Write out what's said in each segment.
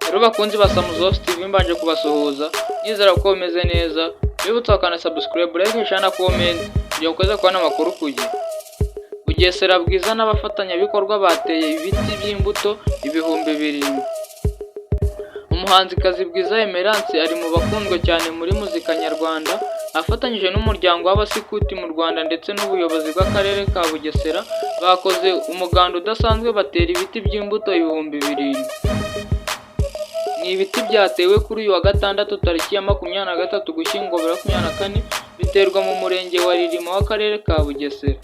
Rero bakunzi ba Samuzosi TV, mbanje kubasuhuza, nizera ko bimeze neza. Bibutsa bakana subscribe, like, share na comment kugira ngo ukomeze kubona amakuru ku gihe. Bugesera: Bwiza n'abafatanyabikorwa bateye ibiti by'imbuto 7000. Umuhanzikazi Bwiza Emerance ari mu bakunzwe cyane muri muzika nyarwanda, afatanyije n'umuryango w'Abasikuti mu Rwanda ndetse n'ubuyobozi bw'Akarere ka Bugesera, bakoze umuganda udasanzwe batera ibiti by'imbuto 7000. Ni ibiti byatewe kuri uyu wa Gatandatu tariki ya 23 Ugushyingo 2024, biterwa mu Murenge wa Rilima w'Akarere ka Bugesera.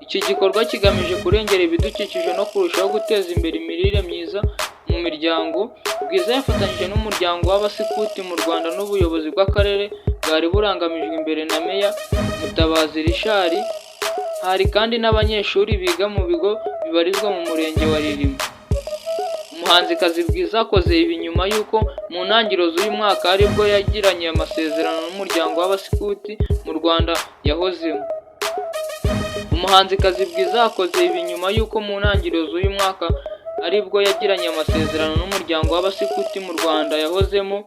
Iki gikorwa kigamije kurengera ibidukikije no kurushaho guteza imbere imirire myiza mu miryango. Bwiza yafatanyije n'umuryango w'Abasikuti mu Rwanda n'ubuyobozi bw'akarere bwari burangamijwe imbere na Meya Mutabazi Richard, hari kandi n'abanyeshuri biga mu bigo bibarizwa mu Murenge wa Rilima. Umuhanzikazi Bwiza akoze ibi nyuma y'uko mu ntangiriro z'uyu mwaka aribwo yagiranye amasezerano n'umuryango w'Abasikuti mu Rwanda yahozemo. Umuhanzikazi Bwiza akoze ibi nyuma y'uko mu ntangiriro z'uyu mwaka aribwo yagiranye amasezerano n'umuryango w'Abasikuti mu Rwanda yahozemo,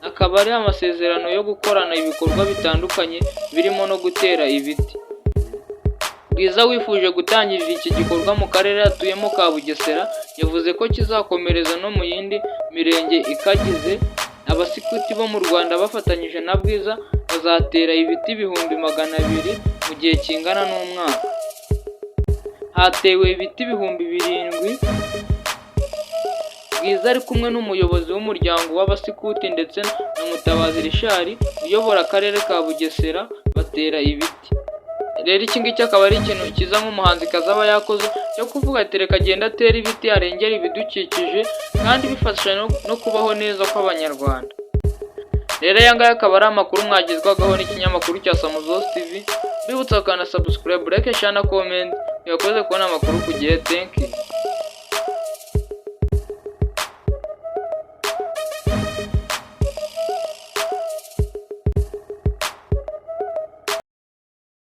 akaba ari amasezerano yo gukorana ibikorwa bitandukanye birimo no gutera ibiti. Bwiza wifuje gutangirira iki gikorwa mu karere atuyemo ka Bugesera, yavuze ko kizakomereza no mu yindi mirenge ikagize. Abasikuti bo mu Rwanda bafatanyije na Bwiza bazatera ibiti 200,000 mu gihe kingana n'umwaka. Hatewe ibiti 7000. Bwiza ari kumwe n'umuyobozi w'umuryango w'Abasikuti ndetse na Mutabazi Richard uyobora Akarere ka Bugesera batera ibiti. Rero iki ngiki akaba ari ikintu cyiza nk'umuhanzikazi aba yakoze cyo kuvuga ati: "Reka agende atere ibiti, arengere ibidukikije", kandi bifasha no kubaho neza kw'Abanyarwanda. Rero aya ngaya akaba ari amakuru mwagezwagaho n'ikinyamakuru cya Samuzosi TV. Mbibutsa gukanda subscribe, like, share na comment, mugakomeza kubona amakuru ku gihe. Thank you.